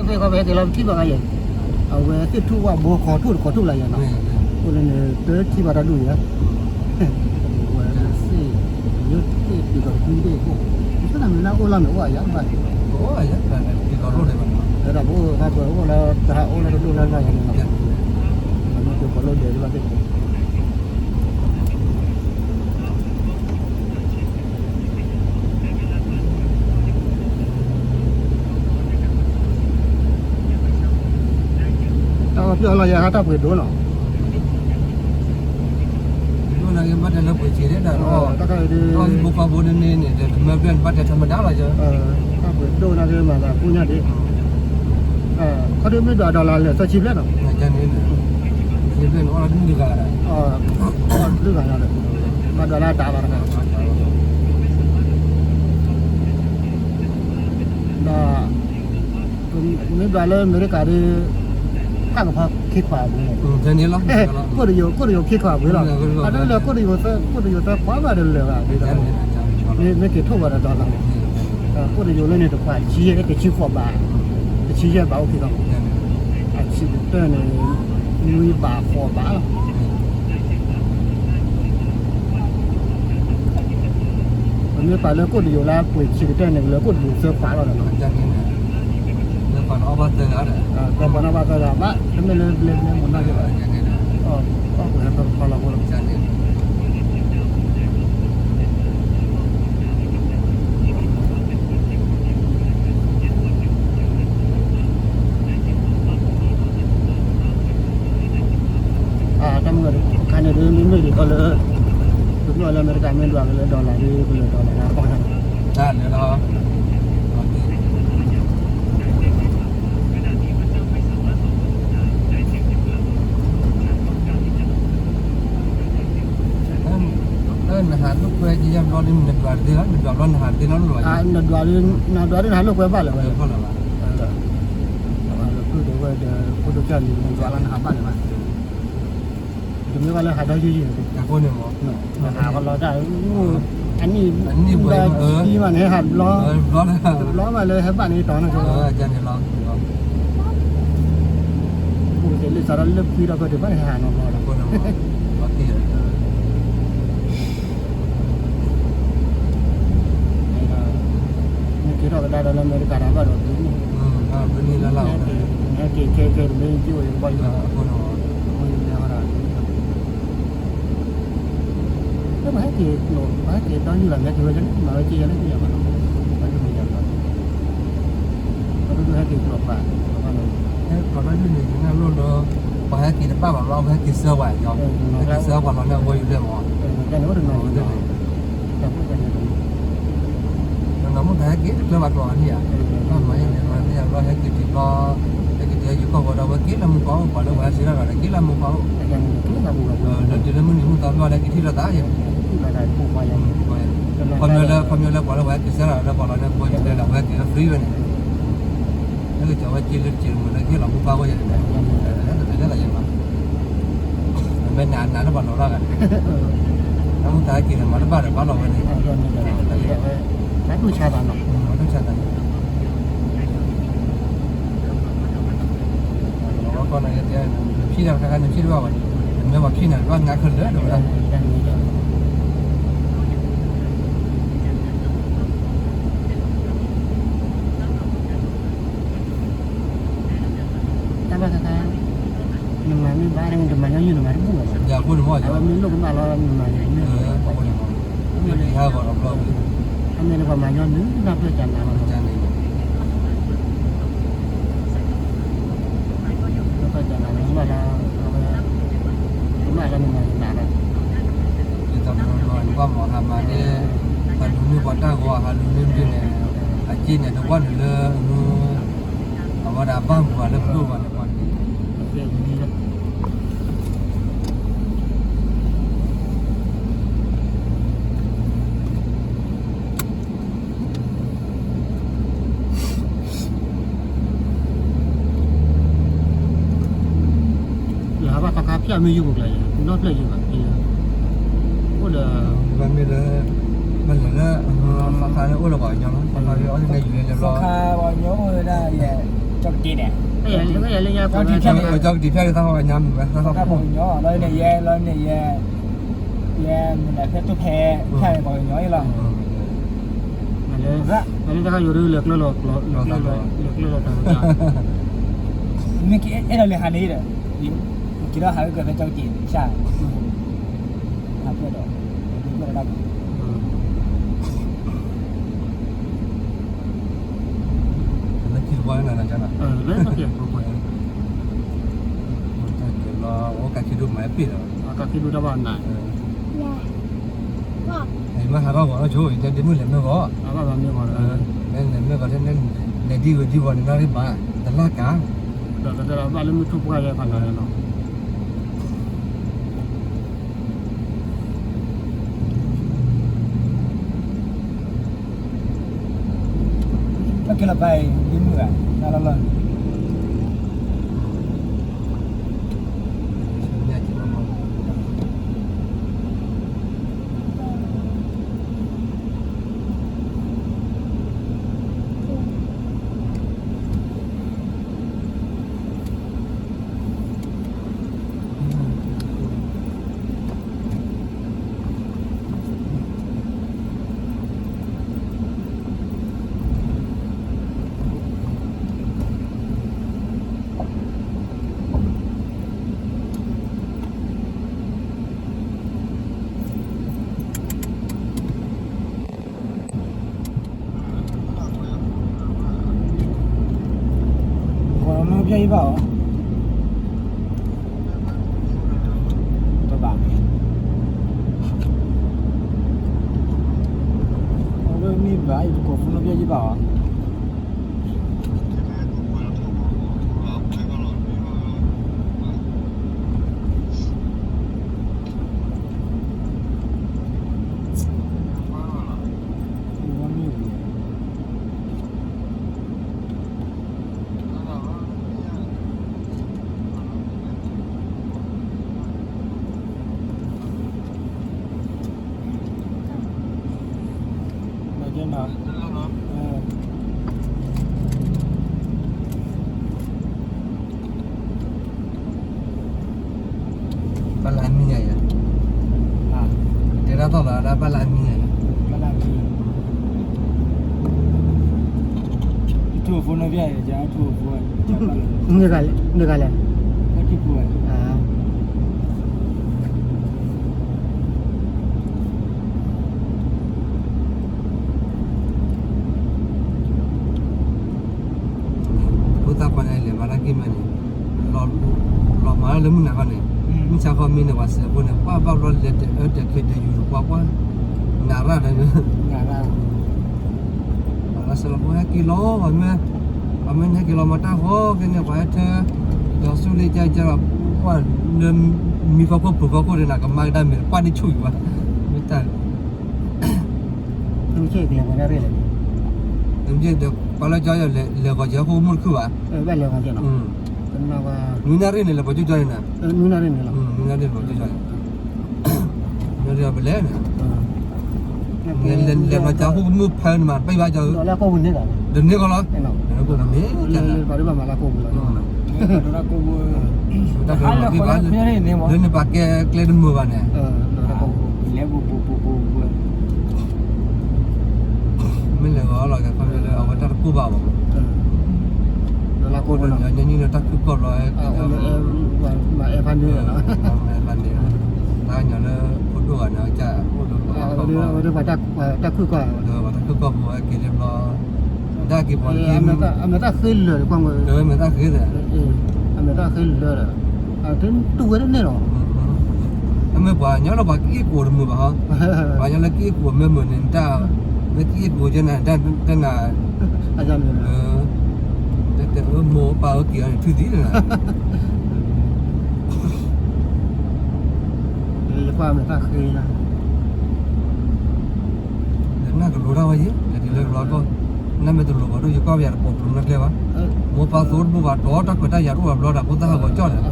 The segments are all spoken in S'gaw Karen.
ဝဲကီၢ်ဖဲက့ၤလီၤပထံၣ်ဘၣ်ခါယဲၢ်, အဝဲသ့ၣ်ထူၣ်ဝၣ်ဘိခီထူၣ်တခီထူၣ်လၢယဲၢ်နီၤ, အိၣ်လၢန့ၣ်တထံၣ်ဘၣ်တၢ်ဒူၣ်ယဲၢ်, ဝဲသ့ၣ်, ယိၤသ့ၣ်ပံၤကီၢ်တကွံသ့ၣ်အိၣ်, ယဆိကမိၣ်မ့ၢ်လၢအိၣ်လီၤမ့ၢ်အိၣ်အယၤဘၣ်, အိၣ်အယၤ, တၢ်ဒ်ပအိၣ်လၢတၢ်အိၣ်လၢတဒိၣ်လၢ်လၢ်ယဲၢ်န့ၣ်နီၤ, မ့ၢ်ကီၢ်လိၣ်ဒဲးဒ်ဘၣ်သ့ၣ် တၢ်အီၣ်ပျီၢ်လီၤယၤဟးတၢ်ပှ့ၤဒိၣ်နီၤ, ဒိၣ်နာ်က့ဘၣ်တဲလၢပှ့ၤဆံးဒၣ်လီၤ, တၢ်ခါအံၤဒ် ဘိခွါဘိန့ၣ်န့ၣ် တမၢဘျဲၣ်န့ၣ်ဘၣ်တဲထီၣ်မဒါလီၤ, တၢ်ပှ့ၤဒိၣ်နာ်က့မၤသးပူညါဒ်, ခီဒ်မ့ၢ်ဒွး dollar လၢာ်သၢဆံဘျဲၣ်နီၤ, ဒ်, ဘၣ် dollar တၢ်ဘၣ်တခါ ဒီး မ့ၢ်ဘၣ်လၢအမဲရကၤဒီး တၢ်ကဖီခံခွးအပှ့ၤ, ကိၣ်တယိၤ ကိၣ်တယိၤခံခွးအပှ့ၤလီၤ, အဒိလၢကိၣ်တယိၤသၢ ကိၣ်တယိၤသၢခွးဘၣ်ဒီးလၢာ်ဘၣ်ဒ်သိး, မ့ၢ်က့ၤထိၣ်ဘၣ်ဒီး dollar န့ၣ်, ကိၣ်တယိၤလၢန့ၣ်တခွးဆံယဲၢ် တဆံဃိးဘး, တဆံယဲၢ်ဘးအိၣ်ခံသီ, အဆံးကတၢၢ်န့ၣ် နွံဘးဃိးဘးလီၤ. ပမ့ၢ်ပာ်လၢကိၣ်တယိၤလၢပှ့ၤဆံးကတၢၢ်န့ၣ် လၢကိၣ်တယိၤသၢခွးလီၤဒီးနီၤ, သၢခွးန့ၣ်အီၣ်ဘၣ်သၢဂၤဒီး, သၢခွးန့ၣ်အီၣ်ဘၣ်သၢဂၤဘၣ်, တမ့ၢ်လၢဘျဲဘျဲမုၢ်နီၢ်က့ဘၣ်, အီၣ်ကွံာ်ဟဲဖဲကဖီလီၤဖိလီၤ. တၢ်မုၢ်ဂၤတခါန့ၣ်ဒ်မ့မ့ၢ်ဒ်ခီလၢ တဘျီလၢအမဲရကၤမ့ၢ်ဒွးက့ၤလၢ dollar ဒ်ကလၢာ် dollar လၢအကီၢ်န့ၣ်, တၢ်န့ၣ်လီၤ. နဟးလိာ်ကွဲယဲၢ်ဘျီဒ် နဒွးတသ့လီၤ, နဒွးဘျီနဟးတသ့နီတဘျီ, နဒွးဒ် နဟးလိာ်ကွဲဘၣ်လၢၤဝဲ, လၢဖီလၢၤဘၣ်, လၢဖုၣ်ဒိၣ်ဝဲဒီး ဖိဒိၣ်ကၢ်လံၤ နဒွးလီၤနဟးဘၣ်လၢၤဘၣ်, တမ့ၢ်ဘၣ်လၢဟးဒီးယံာ်ယံာ်န့ၣ်, ဟးကလီတၢ်, အနံၣ် အနံၣ်ဘၣ်ခံမးန့ၣ် ဟးဘျီ, ဘျီမးလၢဟဲဘၣ်န့ၣ်တီၤန့ၣ်, အိၣ်လၢစးထီၣ်လၢဖှံဒီးဖဲဒံးဘၣ်န့ၣ် ဟးနီၤဘျီလီၤ. နက့ၤထီၣ်ကဒါဒီးလၢအမဲရကၤတၢ်ဘၣ်ဒီး နဟဲက့ၤခဲခဲတမ့ၢ်က့ၤအိၣ်ယကဘီယူၤ, လၢပှၤဟဲက့ၤကျိာ် ပှၤဟဲက့ၤဒီယူၤလီၤ လဲၤက့ၤဝဲကန့ၣ် မၤဝဲက့ၤယၤလၢက့ၤယၤဘၣ်လီၤ, ပှၤဒိၣ်မ့ၢ်ယၤဘၣ်, ပှၤဒိၣ်ဒိၣ်ဟဲက့ၤကျိာ်ပာ်, ဟဲကျိာ်ဒီယူၤန့ၣ် ယနၢ်လိၣ်လၢ ပှၤဟဲက့ၤတဘၣ်ဘၣ်ဘျီ ပှၤဟဲက့ၤဆှၢပှၤယီၤ, ဟဲက့ၤဆှၢပှၤလီၤန့ၢ်အဝဲယူၤလဲၣ်မး, တၢ်န့ၣ်အိၣ်တနီၤ တနီၤမုၢ်တဟဲက့ၤတကျၢၤဘၣ်ကျိာ်အနံၣ်ဧါ, ဘၣ်မၤယဲၢ်န့ၣ် ပှၤန့ၢ်ယၤဘျီဟဲက့ၤတုၤဘျီ, ဟဲက့ၤတုၤဟဲယိၤကီၢ်ဝဲဒီး ဝဲက့ၤလၢမူကီၢ်အိၣ် ပှၤလၢပှၤဟဲဆှၢတၢ်ဒီး က့ၤလၢမူကီၢ်အိၣ်, ဒီးတုၤလၢမုၢ်နံၤမုၢ်သီဘျီဒီး က့ၤထံၣ်လိာ်သးယဲၢ်န့ၣ်, ခီပညီလၢ ခီပညီလၢပှၤလၢပှၤဟဲက့ၤဆှၢတၢ်ဒီး ပှၤလီၤန့ၢ်အဝဲယူၤလဲၣ်ဒီး ဝဲက့ၤလၢ free ဝဲန့ၣ် လၢကစၢ်ဝဲက့ၤလၢတက့ၢ်တမုာ်လၢကဟ့ၣ်လီၤမူပှၢ်ဝဲယဲၢ်န့ၣ်, လၢယဲၢ်မး, မ့ၢ်နၤနၤလၢပှၤလီၤတၢ်ဂၤန့ၣ်, တၢ်မူတၢ်ဟဲက့ၤန့ၣ် မၤတဘၣ်ဒီးဘၣ်လီၤဝဲန့ၣ်, တၢ်တူၢ်ဆါသးနီၤ, တၢ်တူၢ်ဆါသးန့ၣ်, ကီၢ်န့ၣ် နဖံၣ်တၢ်တခါခါ နဖံၣ်တဘၣ်ဘၣ်န့ၣ်, နမ့ၢ်ပှၤဖံၣ်နၤ ဘၣ်နါခဲလၢာ်တဝဲဒၣ် တၢ်ဘၣ်တခါ, နမၤမ့ၢ်ဘၣ် နတမၤညီနုၢ် နမၤတဘူၣ်ဘၣ်, အဝဲမ့ၢ်လိၣ်ကမၣ်လီၤ နမၤန့ၣ်, အမ့ၢ်လၢပှၤမၤညီနုၢ် နၢ်ပၢၢ်ကနၤလီၤ, နၢ်ပၢၢ်ကနၤလီၤ ဘၣ်လီၤ, အဝဲ ကမၣ်လီၤ နမၤနၤလီၤ, ဒ်သိးနဘၣ်မၤဟးမၤန့ၣ်, ဟးလူၤန့ၢ်ပှၤတၢ်ဂီၤ ဟးလူၤန့ၢ်ဒ်န့ၣ်, အက့န့ၣ် တဝၢ်နုာ်လၢ အဝဲဒၣ်ဘၣ်မုာ်လၢပဒိၣ်ဘၣ်န့ၣ် ပှၤန့ၣ် ယဟးဘၣ်သီခါဖၠၣ်မ့ၢ်ယိၣ်ပူၤကျါ, နီၢ်ဖျၢၣ်ယိၣ်ဘၣ်, အိၣ်ဒီး, ဘၣ်မ့ၢ်လၢ, ဘၣ်လၢ, သီခါလၢအိၣ်လၢပှၤကညီလီၤ, သီခါလၢအီၣ်န့ၣ်ယူၤလၢလၢဘျီ, သီခါပှၤကညီအိၣ်ဝဲဒၣ်ယဲၢ် ကၠီကတ့န့ၣ်, ကၠီကတ့ဖၠၣ်ဒ်သးဟီညါမုာ်ဝဲ သးဟီပှၢ်ပှၢ်ကညီ လီၤန့ၣ်ယဲ လီၤန့ၣ်ယဲ, ယဲမုၢ်နၤဖဲတိၢ်ဖဲ ဖၠၣ်န့ၣ်ပှၤကညီအံၤလီၤ, လၢတၢ်ခါယိၤဒ်လဲၤကျၢၢ်လီၤ, လဲၤကျၢၢ်လီၤတၢ်ဝဲ, မ့ၢ်ကအဲၣ်ဒိးလဲၤဟးန့ၣ်ဒီး, က့ၤထီၣ်ဟးဂ့ၤကၢၤဖဲကၠီကတ့န့ၣ် ဖၠၣ်, ဟးပှဲၤဒီး, ပှဲၤဒီးတၢ်ပူၤ လၢခံတဘီန့ၣ်နၤကၠီနၤ, လၢခံတဘီ, ကၠီက့ၤလီၤ အိၣ်ကးခံဒိၣ်မၤပ့ၢ်လီၤ, ကးခံဒိၣ်တၢ်ဘၣ်နၤ, မ့ၢ်ဟးထီၣ်ဂီၤထီၣ်ဆိ ယတဲဒ့မုၣ်လဲၤမ့ၢ်ဂီၤ, လဲၤမ့ၢ်ဂီၤ လဲၤဒ်ဝဲဒ်ဝီၤန့ၣ် နၣ်ရံၣ်ဘၣ်, တလၢ်ကၤ, ဒီးတၢ်ဘၣ်လၢမုၢ်ထူၣ်ပှၢ်ယဲၢ်ဖးနၤလီၤ. ကဲလီၤဘၣ်အံၤ ဒ်မုၢ်ဂၤ တၢ်လီၢ်လီၢ်န့ၣ် ပှၤမ့ၢ်ပျဲယဘၣ်အီၤ, တဘၣ်, အဝဲမ့ၢ်ဘၣ် ယတကိးဖိနီၣ်ပျဲယဘၣ်အီၤ. ဘၣ်လၢအမံၤယၤ, တဲဒၣ်သီၣ်လီၤဒၣ်ဘၣ်လၢအမံၤယၤ, ဘၣ်လၢအမံၤယၤ, ထူဖိနီၣ်ပျဲ, ထူဖိ, မ့ၢ်ဂၤလဲၣ်, မ့ၢ်ဂၤလဲၣ်, ထူဖိ, ဖိသၣ်ခွါန့ၣ်လဲၤမၤတၢ်က့ၤမးန့ၣ်, လီၤမၤလၢမုၢ်နၤခီန့ၣ်, မုၢ်ဆါခီမ့ၢ်န့ၣ် ပှၤစဲးဖိန့ၣ် ပှၤဘၣ်ဘျီလဲၤတအၢတခဲတယူၤ ပှၤကွၢ်, နၤရၣ်ဒီး, ပှၤလၢစဲးလီၤဖိဟဲက့ၤလီၤ ပှၤမ့ၢ်, ပှၤမ့ၢ်ဟဲက့ၤလီၤမၤတၢ်ဃီက့ၤန့ၣ် ပှၤဟဲထၢ, ဒီးဆူလံကက, မံဖီခိၣ်ပူၤဖီခိၣ်န့ၣ် နကမၤကဒါမ့ၢ် ပှၤန့ၣ်ဆူၣ်ယံၤဘၣ်, မ့ၢ်တၢ် ဒီးပှၤလၢကၠီယီၤ လဲၤဂီၤကဲၤဟီၣ်ခိၣ်မုၣ်တခုဘၣ်, နွံနၣ်ရံၣ်န့ၣ် လဲၤပှၤကၠီကၠီန့ၣ်, နွံနၣ်ရံၣ်န့ၣ်လီၤ, နွံနၣ်ရံၣ်ပှၤကၠီကၠီန့ၣ်, နွံနၣ်ရံၣ်ပလဲၤန့ၣ်, လဲၤလီၤကၠီဟီၣ်ခိၣ်မုၣ်ဖဲန့ၣ်မး ပၢ်ဘၣ်ကၠီ, ဒီးန့ၣ်ကီးလီၤ, လၢန့ၣ်ပှၤကဲ, လၢန့ၣ်ပှၤကဲကျဲတမုာ်ဘၣ်န့ၣ် မ့ၢ်လဲၤဂီၤလီၤကဲၤခီဖျိလၢအဝဲတၢ်တကိၢ်ဘၣ်ဘၣ်, လၢလၢကိၣ်န့ၣ် ညီနုၢ်လၢတၢ်ခုၣ်ကီၢ်ဘျီ, မၤအဲၣ်ဖးန့ၣ်, တၢ်ညီလၢဖိဒိၣ်ဂၤန့ၣ် အကအိၣ်လၢပှၤ, တၢ်ခုၣ်ကီၢ်, ပှၤတၢ်ခုၣ်ကီၢ်ဖိဝဲက့ၤလၢဘျီ, တၢ်က့ၤပှၤက့ၤ, အမဲာ်တၢ်ဃ့လၢာ်ဒီးကွၢ်မး, အမဲာ်တၢ်ဃ့လၢာ်, အမဲာ်တၢ်ဃ့လၢာ်ဒီး, တုၤဝဲတန့ၢ်လီၤ. အမ့ၢ်ပှၤညီလၢပှၤကအ့ၣ်ကိးတမုာ်ဘၣ်ဟီ, ပှၤညီလၢကအ့ၣ်ကိးမ့ၢ်မုာ်န့ၣ် တၢ်, လၢကအ့ၣ်ကိးကဲနၤ တၢ်နၤ, တၢ်တဲအၢမိၢ်ပၢ်အၢက့ၤအီၤန့ၣ် ထုသံန့ၣ်လီၤ. ယကွၢ်မဲာ်တၢ်ဃ့, နၢ်ကလိၤတၢ်ဝဲယဲ လဲၤတုၤလၢကလီကီၢ်, နၢ်မ့ၢ်တလိၤဘၣ်ဒိၣ် ယကွၢ်ပယၤတပိာ်ကျိၤနီၢ်ကျဲဘၣ်, မိၢ်ပၢ်သိတဘူၣ်ဘၣ် တီတၢ်ခွဲးတၢ်ယာ်တအိၣ်ဘၣ်ဘျီဒီး ဖိသၣ်ဟးဂီၤကၠီၣ်န့ၣ် အ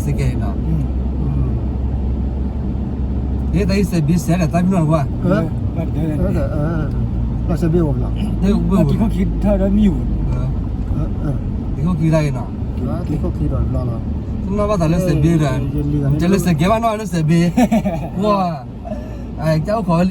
စဲးကဲနီၤ, ဟ့ၣ်တၢ်ဟ့ၣ်စဲးဘ့စဲးဒီးတၢ်မံနီၤတကွၢ်, လီၤစဲးဘ့အိၣ်ဘျီ, တၢ်မံအိၣ်, တခိၣ်ခံတၢ်အံၤနီၤ, တခိၣ်ခံဒီးဘျီလီၤ, နီၢ်ဘၣ်သးလၢစဲးဘ့ဒီး, တဲလၢစဲးကဲဘၣ်နီၢ်လၢစဲးဘ့, ဝါ, ကအိၣ်ခိးဝဲ